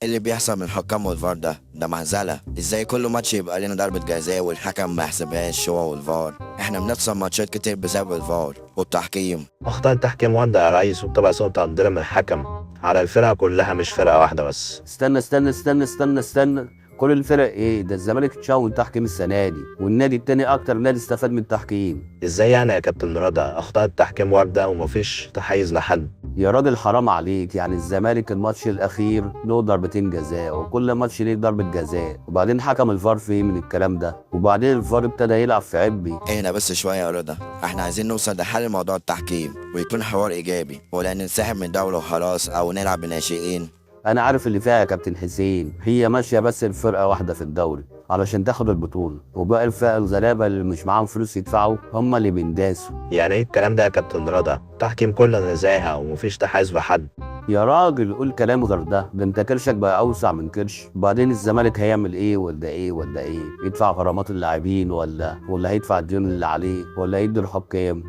اللي بيحصل من الحكام والفار ده مهزلة. ازاي كل ماتش يبقى لنا ضربة جزاء والحكم ما يحسبهاش هو والفار؟ احنا بنخسر ماتشات كتير بسبب الفار والتحكيم. أخطاء التحكيم واضحة يا ريس، وبتبقى سوء تقدير من الحكم على الفرقة كلها، مش فرقة واحدة بس. استنى استنى استنى استنى استنى، كل الفرق ايه ده؟ الزمالك اتشاون تحكيم السنة دي، والنادي التاني اكتر نادي استفاد من التحكيم. ازاي يعني يا كابتن رضا؟ أخطاء التحكيم واردة ومفيش تحيز لحد. يا راجل حرام عليك، يعني الزمالك الماتش الاخير له ضربتين جزاء، وكل ماتش ليه ضربه جزاء، وبعدين حكم الفار فيه من الكلام ده، وبعدين الفار ابتدى يلعب في عبي. اهنا بس شوية يا رضا، احنا عايزين نوصل لحل موضوع التحكيم ويكون حوار ايجابي، ولا ننسحب من دولة وخلاص او نلعب بناشئين. انا عارف اللي فيها يا كابتن حسين، هي ماشية بس الفرقة واحدة في الدوري علشان تاخد البطولة، وباقي الفرق الغلابة اللي مش معاهم فلوس يدفعوا هم اللي بينداسوا. يعني ايه الكلام ده يا كابتن رضا؟ تحكيم كله نزاهة ومفيش تحيز لحد. يا راجل قول كلام غير ده، ده انت كرشك بقى اوسع من كرش. وبعدين الزمالك هيعمل ايه ولا ايه ولا ايه؟ يدفع غرامات اللاعبين ولا هيدفع الديون اللي عليه، ولا يدي الحكام؟